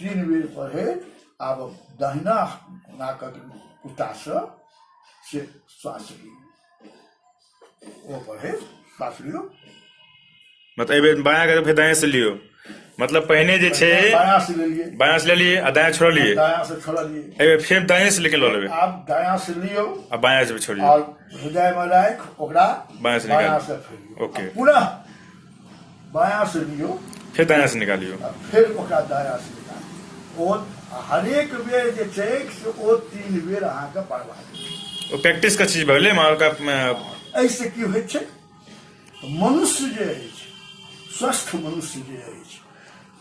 3 बेर पढ़ैत आब दहिना नाकक कुत्तासँ से श्वास लियौ, ओ पढ़ैत श्वास लियौ। मतलब एहि बेर बायाँ के फेर दायाँ से लियौ। मतलब पहिने जे छै बायाँ से लेलियै, बायाँ से लेलियै आ दायाँ छोड़लियै, दायाँ से छोड़लियै, एहि बेर फेर दायाँ से लेके लऽ लेबै। आब दायाँ से लियौ आ बायाँ से छोड़ियौ और हृदय में राखि ओकरा बायाँ से निकाल। बायाँ से फेरियौ। ओके। आ पुनः बायाँ से लियौ, फेर दायाँ से निकालियौ, आ फेर ओकरा दायाँ से निकालियौ। ओ हरेक बेर जे छै से ओ 3 बेर अहाँके पढ़बाक छै। ओ प्रैक्टिस के चीज भेलै। एहिसँ की होइ छै, मनुष्य जे अछि, स्वस्थ मनुष्य जे अछि,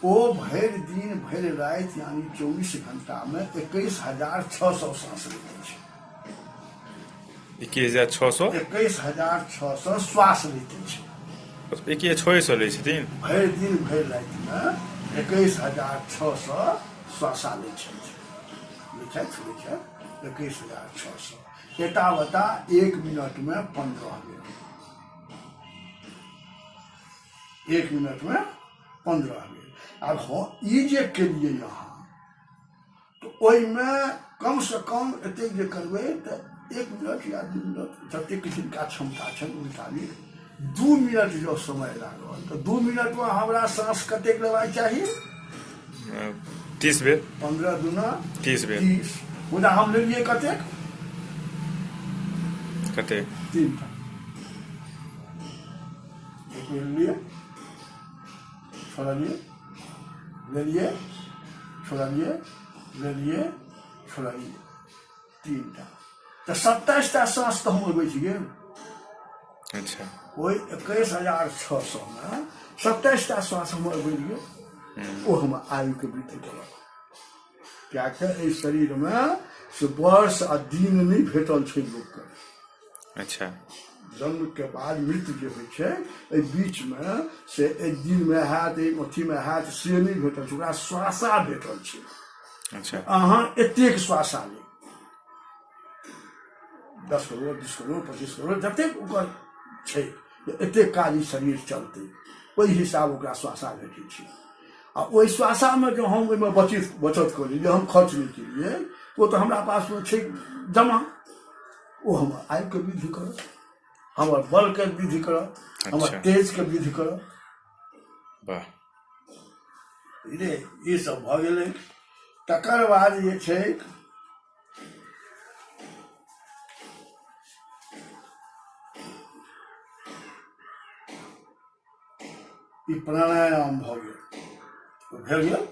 ओ भरि दिन भरि राति यानी 24 घंटामे 21,600 साँस लैत अछि। 21,600? 21,600 श्वास लैत अछि। 21,600 लै छथिन भरि दिन भरि रातिमे 21,600 श्वासा लै छथि, लै छथि, लै छथि 21,600। एतावता 1 मिनटमे 15 बेर, 1 मिनटमे 15 बेर। आब हँ ई जे केलियै अहाँ तऽ ओहिमे कमसँ कम एतेक जे करबै तऽ 1 मिनट या 2 मिनट जतेक जिनका क्षमता छनि ओहि मुताबिक 2 मिनट जँ समय लागल तऽ 2 मिनटमे हमरा साँस कतेक लेबाक चाही? 30 बेर। 15 दूना 30 बेर। 30। मुदा हम लेलियै कतेक? कतेक? 3टा। 1 बेर लेलियै, छोड़लियै, लेलियै, छोड़लियै, लेलियै, छोड़लियै, 3टा। तऽ 27टा साँस तऽ हमर बचि गेल। अच्छा। ओहि 21,600 मे 27टा श्वास हमर बचि गेल। ओ हमर आयुके वृद्धि केलक, किएक तऽ एहि शरीरमे से वर्ष आ दिन नहि भेटल छै लोकके। अच्छा। जन्म के बाद मृत्यु जे होइ छै एहि बीचमे से एहि दिनमे हैत, एहि अथीमे हैत, से नहि भेटल छै, ओकरा श्वासा भेटल छै। अच्छा। अहाँ एतेक श्वासा लेब, 10 करोड़ 20 करोड़ 25 करोड़ जतेक ओकर छै, एतेक काल ई शरीर चलतै, ओहि हिसाब ओकरा श्वासा भेटै छै। आ ओहि श्वासामे जँ हम ओहिमे बचत कऽ लेलियै, हम खर्च नहि केलियै, ओ तऽ हमरा पासमे छै जमा, ओ हमर आयुके वृद्धि करत, हमर बलके वृद्धि करत, हमर तेजके वृद्धि करत। वाह। बुझलियै? ई सब भऽ गेलै। तकर बाद जे छै ई प्राणायाम भऽ गेल, भेल गेल।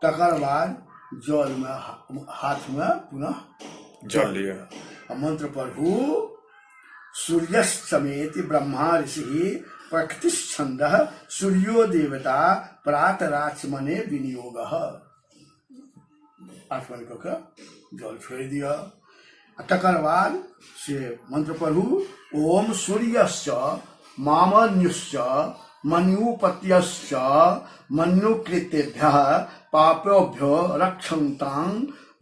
तकर बाद जलमे हाथमे पुनः जल लिअ आ मंत्र पढ़ू, सूर्यश्चमेति ब्रह्मा ऋषि प्रकृतिश्छन्दः सूर्यो देवता प्रातराचमने विनियोगः। आचमन कऽ के जल छोड़ि दिअ। आ तकर बाद से मंत्र पढ़ू, ओम सूर्यश्च मामन्युश्च मन्युपत्यश्च मन्युकृतेभ्यः पापेभ्यो रक्षन्तां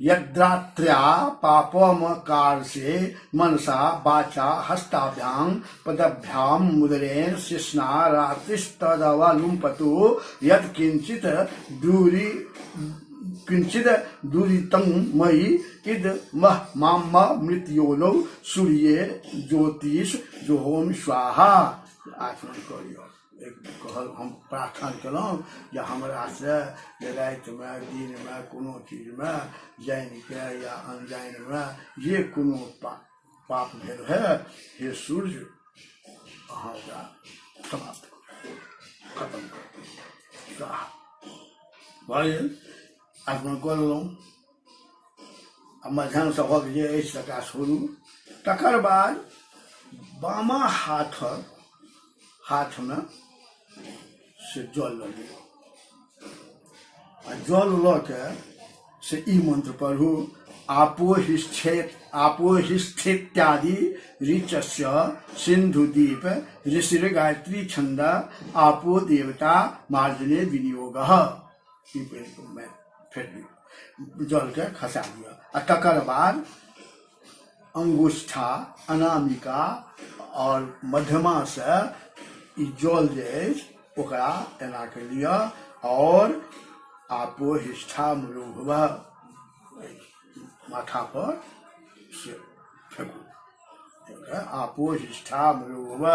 यद्रात्र्या पापमकार्षे मनसा वाचा हस्ताभ्यां पदभ्यां मुद्रेण शिष्णा रात्रिस्तदवलुम्पतु यत्किंचित् दूरी किंचिद दुरितं मयि इद मह माम मृत्योनौ सूर्ये ज्योतिष जोहोम स्वाहा। आचमन करियौ। कहल हम प्रार्थना केलहुँ जे हमरासँ जे रातिमे दिनमे कोनो चीजमे जानिके या अनजानमे जे कोनो पाप भेल है, हे सूर्य अहाँ ओकरा समाप्त करू, खत्म करू। भऽ गेल, आचमन कऽ लेलहुँ। आ मध्याह्न सभक जे अछि तकरा छोड़ू। तकर बाद बामा हाथमे से जल लऽ लिअ आ जल लऽ के से ई मंत्र पढ़ू, आपोहिष्ठेत्यादि ऋचस्य सिंधुदीप ऋषिर गायत्री छंद आपो देवता मार्जने विनियोग। ई फेर जलके खसा दिअ आ तकर बाद अंगुष्ठा अनामिका और मध्यमा से ई जल जे अछि ओकरा एना के लिअ और आपोहिष्ठा मरोभव माथा पर से फेकू। आपोहिष्ठा मरोभव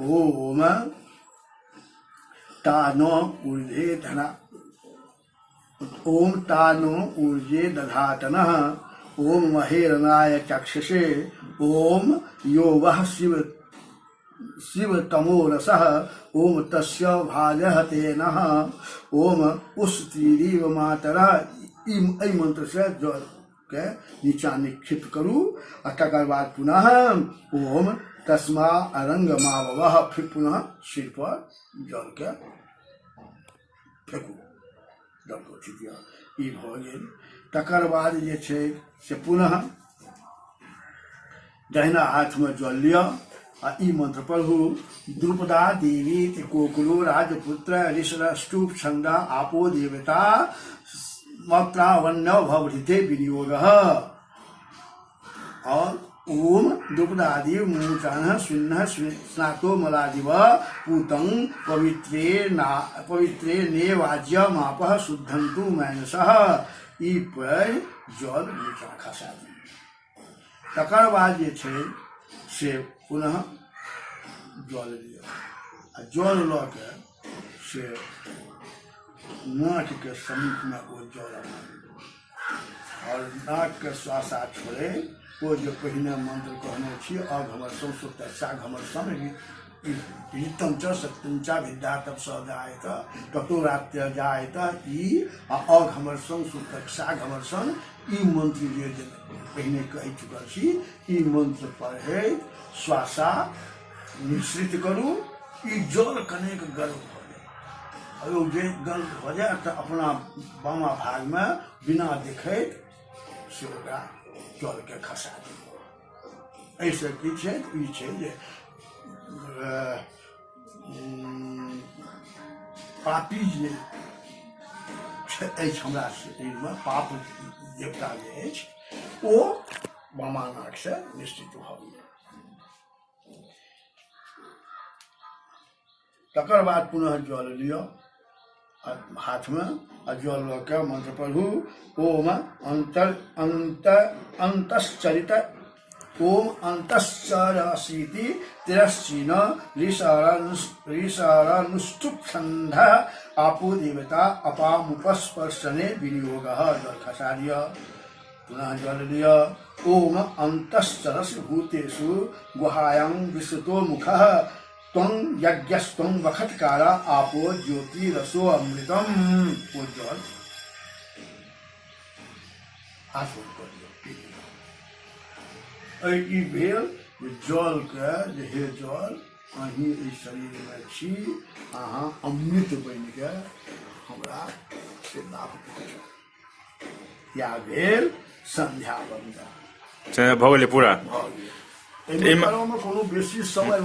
ओम तानो ऊर्जे धना ओम तानो ऊर्जे दधातनः ओम महेरणाय चक्षुषे ओम यो वः शिव शिव तमो रसः ओम तस्य भाजः तेनः ओम उस्त्रीरीव मातरः। एहि मंत्र से जल के नीचा निक्षिप्त करू आ तकर बाद पुनः ओम तस्मा अरंग मावह फिर पुनः सिर पर जल के फेकू, जल के उठि दिअ। ई भऽ गेल। तकर बाद जे छै से पुनः दहिना हाथमे जल लिअ आ ई मंत्र पढ़ू, द्रुपदा देवी त्रिकोकुलो राजपुत्र ऋषरष्टुप छंद आपो देवता मत्रावन्य भवृते विनियोग। और ओम द्रुपदादि मुचान शून्य स्नातो मलादिव पूतं पवित्रे ना पवित्रे नेवाज्य मापः शुद्धंतु मैनसः। ई पर जल नीचा खसा दियौ। तकर बाद जे छै से पुनः जल लिअ आ जल लऽ के से नाकके समीपमे ओ जल और नाकके श्वासा छोड़े ओ जे पहिने मंत्र कहने छी अघ हमर सौसुत साग हमर सम ऋतम च सत्यम च विद्या तप स जायत ततो रात्य जायत ई आ अघ हमर संसुत साग हमर सन ई मंत्र जे पहिने कहि चुकल छी ई मंत्र पढ़ैत श्वासा निश्रित करू। ई जल कनेक गर्म भऽ जाय और ओ जे गर्म भऽ जाय तऽ अपना बामा भागमे बिना देखैत से ओकरा जलके खसा दियौ। एहिसँ की छै, ई छै जे पापी जे अछि हमरा शरीरमे पाप देवता जे अछि ओ बामा नाकसँ निश्चित भऽ गेल। तकर बाद पुनः जल लिअ हाथमे आ जल लऽ के मंत्र पढ़ू, ओम अंतर अंत अंतश्चरित ओम अंतश्चरसीति तिरश्चीन ऋषरनुष्टुप छंद आपो देवता अपामुपस्पर्शने विनियोग। जल खसा दिअ। पुनः जल लिअ। ओम अंतश्चरस भूतेषु गुहायां विश्रुतो मुखः त्वं यज्ञस्त्वं वखत्कार आपो ज्योतिरसो अमृतम। ओ जल आचमन कऽ लिअ, पी लिअ। एहि ई भेल जे जलके जे हे जल अहीं एहि शरीरमे छी, अहाँ अमृत बनि कऽ हमरा से लाभ पहुँचाउ। या भेल संध्या वंदन। भऽ गेलै पूरा भऽ गेल। एहिमे करऽमे कोनो बेसी समय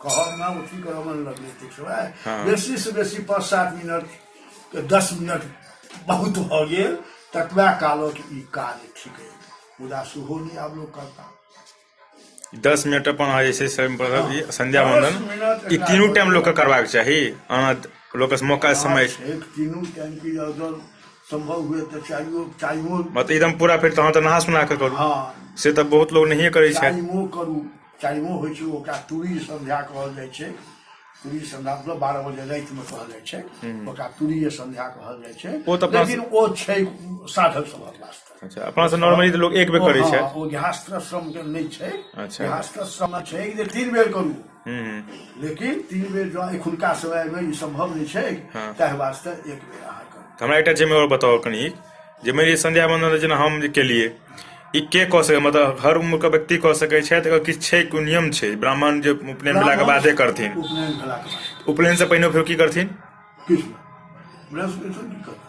कहऽमे अथी करऽमे नहि लगलै एतेक समय, बेसी से बेसी 5-7 मिनट 10 मिनट बहुत भऽ गेल, ततबा कालक ई कार्य ठीक है। मुदा सेहो नहि आब लोक करता। 10 मिनट अपन अहाँ जे छै से संध्या वंदन ई तीनू टाइम लोकके करबाक चाही। अहाँ लोकके मौका समय तीनू टाइम की अगर संभव हुए तऽ चारियो चारिमो मतलब एकदम पूरा फिर तहन तऽ नहा सुना कऽ करू। हँ, से तऽ बहुत लोग नहिए करै छै। चारिमो करू, चारिमो होइ छै, ओकरा तुरी संध्या कहल जाइ छै। तुरीय संध्या मतलब 12 बजे राति में कहल जाइ छै, ओकरा तुरीय संध्या कहल जाइ छै। लेकिन ओ छै साधक सभक वास्ते। अच्छा, अपना से नॉर्मली तऽ लोक एक बेर करै छै। ओ गृहस्थाश्रम के नहि छै। गृहस्थाश्रम मे छै जे 3 बेर करू, लेकिन 3 बेर जँ एखुनका समय मे ई सम्भव नहि छै, ताहि वास्ते 1 बेर अहाँ करू। हमरा एकटा जे आओर बताउ कनि, जे मानि लिअ संध्या बंदन जेना हम जे केलियै, ई के कऽ सकै, मतलब हर उम्र के व्यक्ति कऽ सकै छथि? एकर किछु छै, कोन नियम छै? ब्राह्मण जे उपनयन भेलाके बादे करथिन? उपनयन भेलाके बाद। उपनयन से पहिने फेर की करथिन? किछु नहि।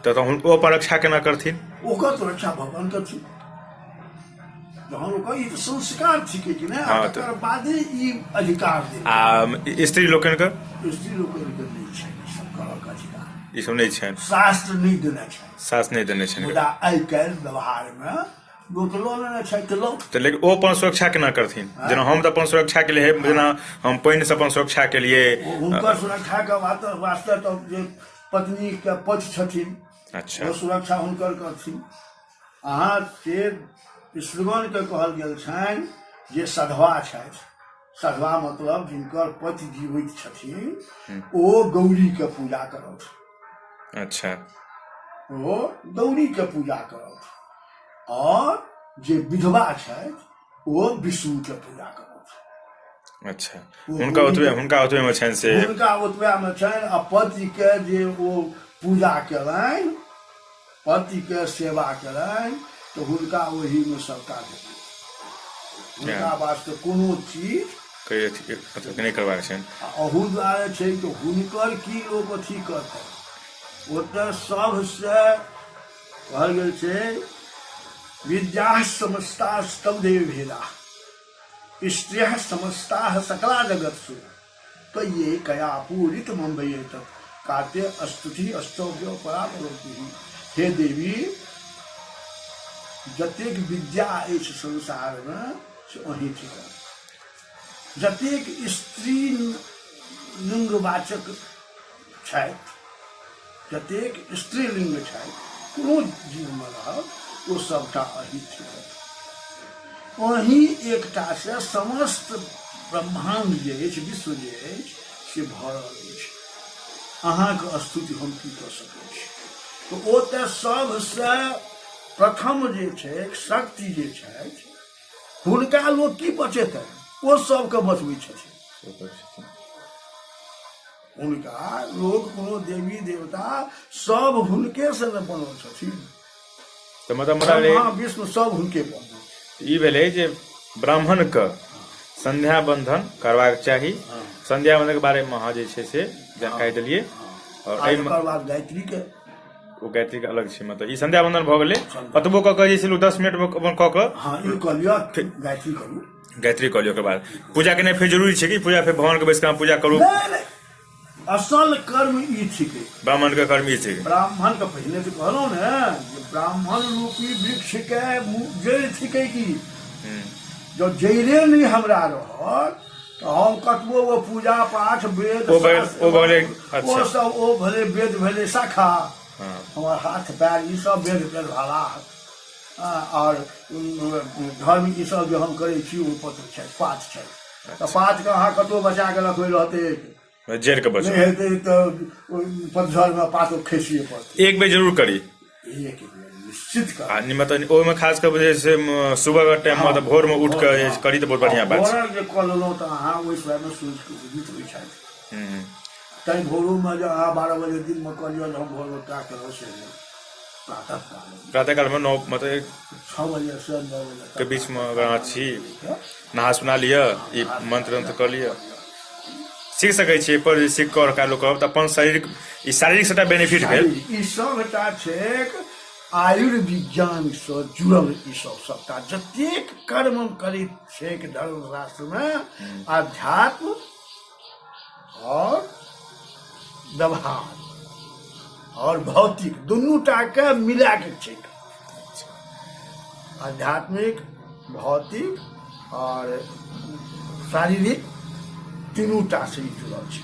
तऽ ओ अपन रक्षा केना करथिन? ओकर तऽ रक्षा भगवान करथिन। जहन ओकर ई संस्कार छिकै कि नहि, तकर बादे ई अधिकार देल। आ स्त्री लोकनिके? स्त्री लोकनिके नहि छै ई सब करऽके अधिकार, ई सब नहि छनि, शास्त्र नहि देने छै। शास्त्र नहि देने छनि। मुदा आइ काल्हि व्यवहारमे लोक लऽ लेने छै तऽ लेकिन ओ अपन सुरक्षा केना करथिन? जेना हम तऽ अपन सुरक्षा के लिए, जेना हम पानि से अपन सुरक्षा के लिए, हुनकर सुरक्षा के वास्ते तऽ जे पत्नी के पति छथिन, अच्छा, ओ सुरक्षा हुनकर करथिन। अहाँ से स्त्रीगण के कहल गेल छनि जे सधवा छथि, सधवा मतलब जिनकर पति जीवित छथिन, ओ गौरी के पूजा करत। अच्छा, ओ गौरी के पूजा करत। और जे विधवा छथि ओ विष्णु के पूजा करत। अच्छा, हुनका ओतबे, हुनका ओतबे मे छनि से, हुनका ओतबे मे छनि। आ पति के जे ओ पूजा केलनि, पति के सेवा केलनि, तऽ हुनका ओहि मे सबटा भेटल। हुनका वास्ते कोनो चीज नहि करबाक छनि। आ अहू दुआरे छै कि हुनकर की लोक अथी करतै। ओतऽ सबसे कहल गेल छै विद्या समस्ता स्तव देव भेदा, स्त्रिय समस्ता सकला जगत्सु, कये कया पूरित मुंबई तक काते स्तुति स्तव्य परापरोति। हे देवी, जतेक विद्या अछि संसारमे से अहीं थिकहुँ। जतेक स्त्री लिंगवाचक छथि, जतेक स्त्रीलिंग छथि, कोनो जीवमे रहत, ओ सबटा अहीं थिकहुँ। अहीं एकटा से समस्त ब्रह्मांड जे अछि, विश्व जे अछि, से भरल अछि। अहाँके स्तुति हम की कऽ सकै छी? तऽ ओ तऽ सबसँ प्रथम जे छै शक्ति जे छथि, हुनका लोक की बचेतै? ओ सबके बचबै छथिन। हुनका लोक कोनो देवी देवता सब हुनके से ने बनल छथिन। तऽ मतलब ब्रह्मा विष्णु सब हुनके बनल। ई भेलै जे ब्राह्मण के संध्या बंधन करबाक चाही। संध्या बंधन के बारे में अहाँ जे छै से जानकारी देलियै। और एहिमे एकर बाद गायत्री के, ओ गायत्री के अलग छै। मतलब ई संध्या बंधन भऽ गेलै, कतबो कऽ के जे छै 10 मिनट मे अपन कऽ के, हँ, ई कऽ लिअ, गायत्री करू, गायत्री कऽ लिअ। ओकर बाद पूजा केनाइ फेर जरूरी छै कि पूजा फेर भगवान के बैस कऽ पूजा करू? नहि नहि, असल कर्म ई छिकै, ब्राह्मण के कर्म ई छै। ब्राह्मण के पहिने तऽ कहलहुँ ने जे ब्राह्मण रूपी वृक्ष के जड़ि छिकै की। जँ जड़िए नहि हमरा रहत तऽ हम कतबो ओ पूजा पाठ वेद ओ भले, अच्छा। ओ सब ओ भले वेद भेलै शाखा, हमर हाथ पैर ई सब वेद भेल भाला, और धर्म ई सब जे हम करै छी ओ पत्र छै, पात छै। तऽ पातके अहाँ कतबो बचा कऽ रखबै रहतै, जड़ि के बचाउ नहि हेतै तऽ पतझड़मे पात खसिए पड़तै। एक बेर जरूर करी, एक बेर निश्चित कर। आ मतलब ओहिमे खास कऽ जे छै सुबह के टाइम मतलब भोर मे उठि कऽ करी तऽ बहुत बढ़िआँ बात छै। भोरक जे कऽ लेलहुँ तऽ अहाँ ओहि समयमे सूर्यके उदित होइ छथि, तैँ भोरोमे जे अहाँ 12 बजे दिनमे कऽ लिअ जे हम भोरमे का करब, से नहि। प्रातः काल, प्रातः कालमे 9 मतलब 6 बजे से 9 बजे के बीचमे अगर अहाँ छी, नहा सुना लिअ, ई मंत्र तंत्र कऽ लिअ, सीख सकै छियै। पर सीख कऽ ओकरा लोक तऽ अपन शरीर, ई शारीरिक सबटा बेनिफिट भेल। ई सबटा छैक आयुर्विज्ञान से जुड़ल। ई सब सबटा जतेक कर्म करैत छैक धर्मशास्त्र मे, आध्यात्म और व्यवहार और भौतिक दुनू टा के मिला के छैक। आध्यात्मिक, भौतिक और शारीरिक तीनू टा से जुड़ल छै।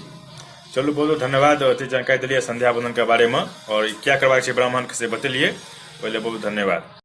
चलू, बहुत बहुत धन्यवाद, अति जानकारी देलियै संध्या बंधन के बारे में और क्या करबाक छै ब्राह्मण के से बतेलियै, ओहि लेल बहुत धन्यवाद।